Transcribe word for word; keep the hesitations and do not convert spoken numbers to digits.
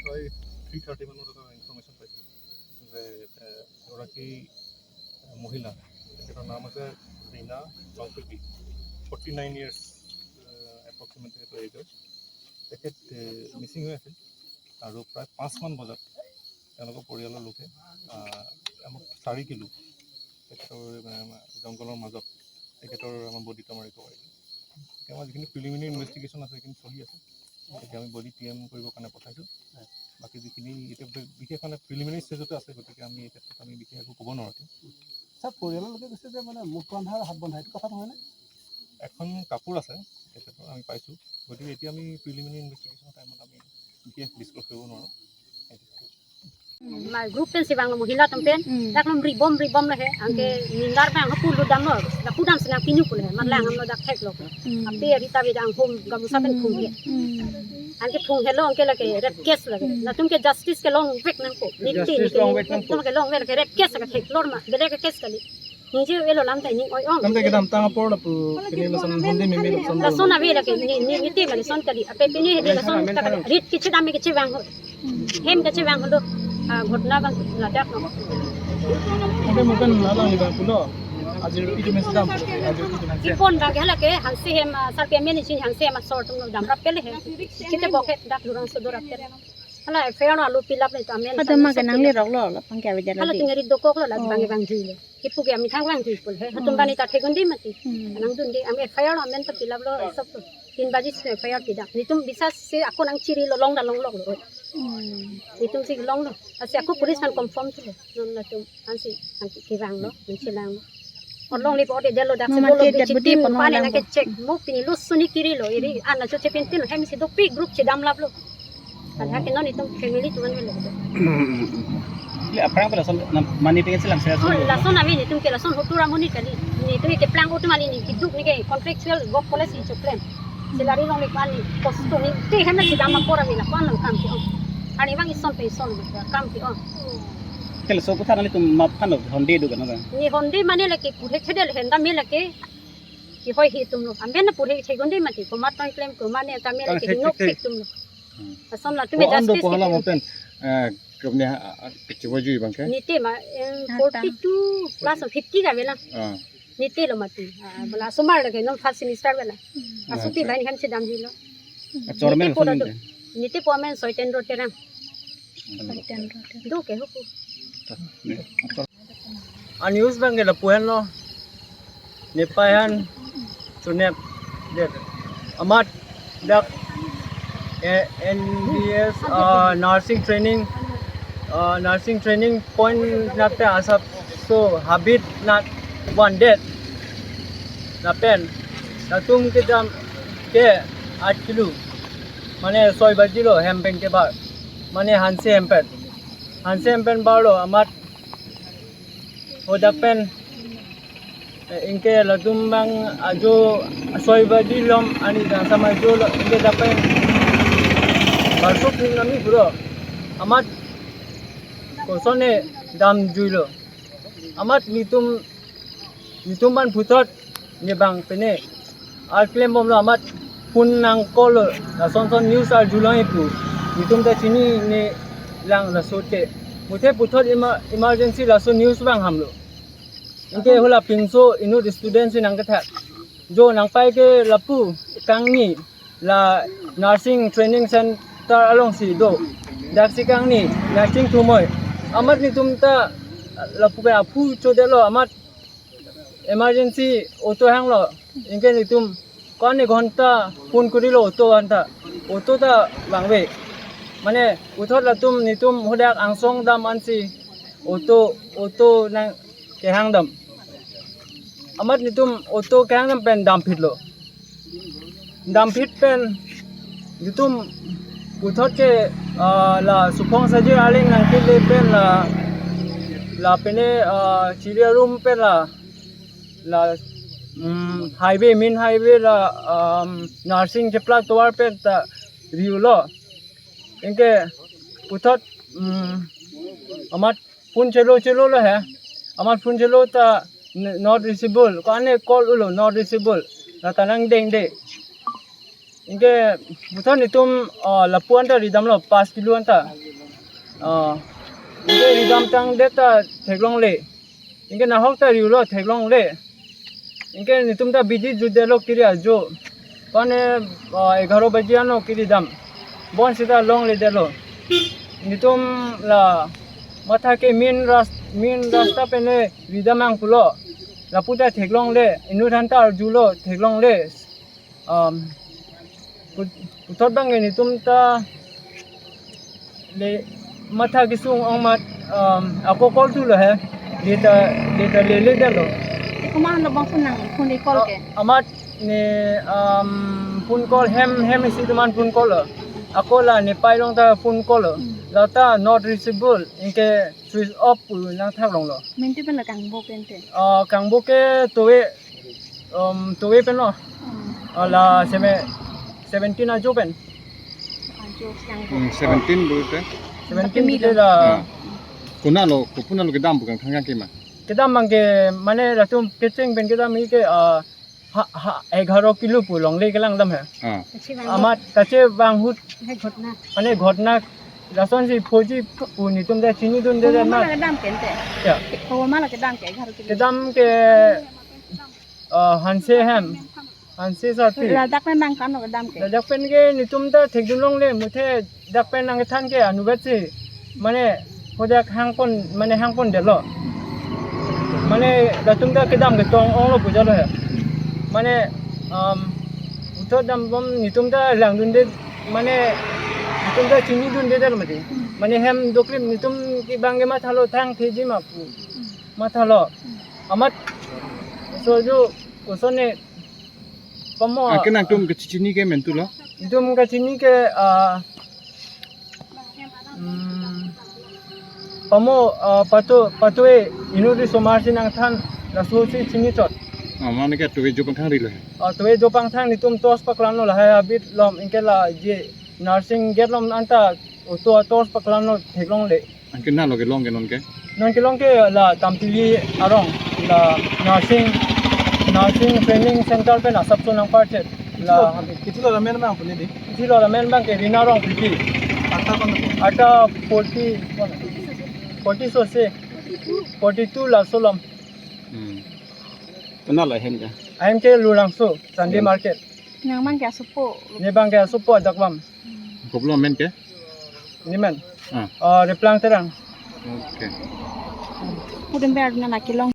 প্ৰায় three thirty মানত এটা ইনফৰমেশ্যন পাইছিলোঁ যে, এ, এগৰাকী, এ, মহিলা, তেখেতৰ নাম আছে ৰীনা চংপিপি, ফৰ্টি নাইন ইয়াৰ্ছ এপ্ৰক্সিমেটলি তেখেতৰ এজ হয়। তেখেত, এ, মিচিং হৈ আছিল আৰু প্ৰায় পাঁচমান বজাত তেওঁলোকৰ পৰিয়ালৰ লোকে, আ, আমাক চাৰি কিলো তেখেতৰ, মানে, জংঘলৰ মাজত তেখেতৰ আমাৰ বডিটো আমাৰ ৰিকভাৰী। এতিয়া আমাৰ যিখিনি প্ৰিলিমিনেৰী ইনভেষ্টিগেশ্যন আছে, সেইখিনি চলি আছে। গতিকে আমি বডি পি এম কৰিবৰ কাৰণে পঠাইছোঁ। বাকী যিখিনি এতিয়া বি-, বিশেষ মানে প্ৰিলিমিনেৰী ষ্টেজতে আছে, গতিকে আমি এই ক্ষেত্ৰত আমি বিশেষ একো ক'ব নোৱাৰোঁ এতিয়া। ছাৰ, পৰিয়ালৰ লোকে কৈছে যে, মানে, মুখটো আন্ধাৰ, হাত বন্ধা, এইটো কথা নহয়নে? এখন কাপোৰ আছে, এই ক্ষেত্ৰত আমি পাইছোঁ। গতিকে এতিয়া আমি প্ৰিলিমিনেৰী ইনভেষ্টিগেশ্যনৰ টাইমত আমি বিশেষ ডিছক্ল'জ কৰিব নোৱাৰোঁ। Ma group pen si vanglo, mohila atum pen. Hmm. Dak lom ribom ribom lo he. Anke, hmm, nindar pen angho pulu damlo. Dak pudam si nangpinu pule he. Matlang, hmm, amlo dak theklo. Hmm. Ape ari ta bidang hom gamusa pen phung he. Hmm. Anke phung helo anke lake rape case lake. Hmm. Latum ke justice ke longvek nangpo. Niti, justice niti, longvek nangpo. Latum ke longvek lake rape case lake theklor ma. Bede ke case kali. Ningje elo lam ta ning oi ong. Lam ta kedamtang apor lapu pini lason hondi mimi lason. Lason ave lake ni, ni, niti ma lason kali. Ape pini hedi lason ta kali. Rit kechedam me kechevang ho. Hem kechevang ho do. Ah, ghotna bang ladak no. Oke, mungkin lalang ni bang pulo. Ajir itu mesti dam. Ajir itu mesti. Ipon bang hala ke Hanse hem, ah, sar ke meni chin Hanse hem asor tum damrap pele he. Kita bokhet dak lurang sodor apel. Hala F I R no alu pilap ni to amen. Ada sama ma ke nang satu. Lirok lo, lapang ke avedar. Hala lagi. Tingari dokok lo la. Oh. Bang bang dui lo. Kipu ke amethang vang dui pul he. Hatum, hmm, bani ta thegun di mati. Hmm. Nangdun di, ami F I R lo amen ta pilap lo, sob lo. Tin baji si F I R pidam. Nitum bisa si ako nangchiri lo, long da longlok lo. Hmm. Nitum si longlo. Asi ako police kan confirm thulo. Non latum ansi nangkevang lo, nangchelang lo. Orlong lipo de delo dak. Mama sebo lo te bichik jat budi tim pano pale lang nangke ko. Check. Mo pini lo suni kiri lo. Iri ana cho chepin tin hem si dopik group chedam lap lo. Ada ke non itum family tuan velo. Le aphrang pen lason na mani pengen selang saya. Oh, lason ami nitum ke lason hotura muni kali. Nitum ke plang utum ali ni kiduk ni ke contractual work policy choklem. Salary long le pani posto ni te hem na chedam apor ami la pan kam ke ong. Ani bang ison pe ison kam ke ong. Ke laso kuthan alitum map phan lo hondi do kan. Ni hondi mane lake purhe chedel henda me lake. Ki hoi hi tum lo. Amben na purhe thegun di mati. Komat tong klem ko mane ta me lake nok thek tum lo. Hmm. Ason latum ko ando justice ko hala kitum. Mo pen, eh, kemne, ah, ah, kechua jui bang ke? Niti ma, em, ata. Forty two plus fifty ka vela. Ah. Niti lo mati. Ah, bola sumar lake non first semester vela. Hmm. Asupi, ah, bani hem chedam di lo. Ah, chormen niti pura lason do. Niti po amen Soiten Ro Terang. Soiten Ro Terang. Do ke huku. Ah, ne. An news bang ke lapu-an lo. Nepaihan chunep det. Amat dak, eh, N B S, ah, nursing training, ah, nursing training point nat te asap so habit nat one det. Lapen latum kedam ke aat kilo. Mane soi baji lo hem pen kebar. Mane Hanse hem pen. Hanse hem pen barlo amat hadak pen, eh, ingke latum bang ajo soi baji lom ani kangsam ajo lo ingke dak pen barsuk ning nami puro amat kosonne damjuilo. Amat nitum Netum aphan puthot ne bang pene ar klem bomlo, amat phone nang call lo, lason son news arjulong ipu. Netum ta chinine lang laso te. Muthe puthot emer-, emergency laso news vang hamlo. Anke hala pinso inut student si nangkethak. Jo nangpai ke lapu kangni la nursing training center alongsi do. Daksi kangni, daksi thumoi. Amat netum ta lapu pen aphu chodelo, amat emergency auto hanglo. Anke netum ko-an ghonta phone kurilo auto anta. Auto ta vangve. Mane puthot latum netum hadak angsong dam ansi auto, auto nangkehang dam. Amat netum auto kehang dam pen damphitlo. Damphit pen netum puthot ke, ah, la Suphong Sajir Aling nangkele pen la, la pene, ah, Chiri arum pen la, la, mm, highway, main highway la, um, nursing cheplak tovar pen ta riulo. Anke puthot, mm, amat phone chelo chelo lo he. Amat phone chelo ta n-, not reachable. Ko-an call ulo, not reachable. La ta nangdengde. Anke puthot netum, ah, lapu anta ridamlo, pas kilo anta. Ah, anke ridam tangdet ta theklongle. Anke nahok ta riulo, theklongle. Anke netum ta bidi jutdelo kiri ajo. Pane, ah, egaro baji ano kiri dam. Bon sita longledetlo. Netum la matha ke main ras-, main rasta pene ridam nang pulo. Lapu ta theklongle, inut aphan ta arjulo, theklongle. Um, put-, puthot bang netum ta le matha kesung ong amat, um, ako call thulo he. Data, data leledetlo. Te komat lo bang phone nang, phone call ke? A-, amat ne, um, phone call hem, hem isi atum aphan phone call lo. Ako la ne pai along ta phone call lo. Hmm. La ta not reachable. Anke switch off pu nangthak longlo. Menti pen la kangbo pen te? Ah, kangbo ke towe, um, towe pen lo. Hmm. Ah, la seme-, seventeen ajo pen. Ajo kangbo. Hmm, seventeen pu te. Seventeen kilo. Kilo la. Ah. Konatlo, kopi konatlo kedam pu kangthang kangke ma? Kedam bang ke mane latum kecheng pen kedam ke, ah, ha, ha, egaro kilo pu longle kelang dam he. Ah. Kache vang ahut. Amat kache vang ahut. Hai ghotna. Mane ghotna lasonsi phoji pu netum ta chinidunde. Komat ma ma la kedam ke te? Ya. Komat ma la kedam ke egaro kilo? Kedam ke, ah, hanse hem. Hanse sarpi. Ladak pen bang ko-an lo kedam ke? Ladak pen ke netum ta thekdunlongle, muthe dak pen nangkethan ke anuvet si. Mane hadak hangpon, mane hangpondetlo. Mane latum ta kedam ketong onglo pu jalo he. Mane, um, puthot dambom netum ta langdunde, mane netum ta chinidundedetlo mati. Mane hem doklim netum ke bang ke mathalo, thang theji ma pu. Mathalo. Amat so jo kosonne pamo. Ah, ke nangtum kachechini ke mentu lo? Netum kachini ke, ah, hmm, pamo, ah, patu, patu e inut risomar si nangthan, laso si chini chot. Ah, mane ke towe jo pangthang rilo he? Ah, towe jo pangthang netum torch paklamlo, lahai habit lom, anke la je nursing gate lom anta auto torch paklamlo theklongle. Anke konatlo kelong ke non ke? Non kelong ke la Tampili arong, la nursing, nursing training center pen asapso nangparchet. La kithilo, kithilo ramen bang puni di? Kithilo ramen bang ke Rina Rongpipi. Ata kon? Ata forty, forty sose. Forty-two laso lom. Hmm. Konatlo ahem ke? Ahem ke Lurangso, Sunday Lurangso. Market. Nang bang ke asopo? Ne bang ke asopo adak bam. Kopilo amen ke? Ne men? Ah. Ah, Replang Terang. Okay. Pudem ber na kelong.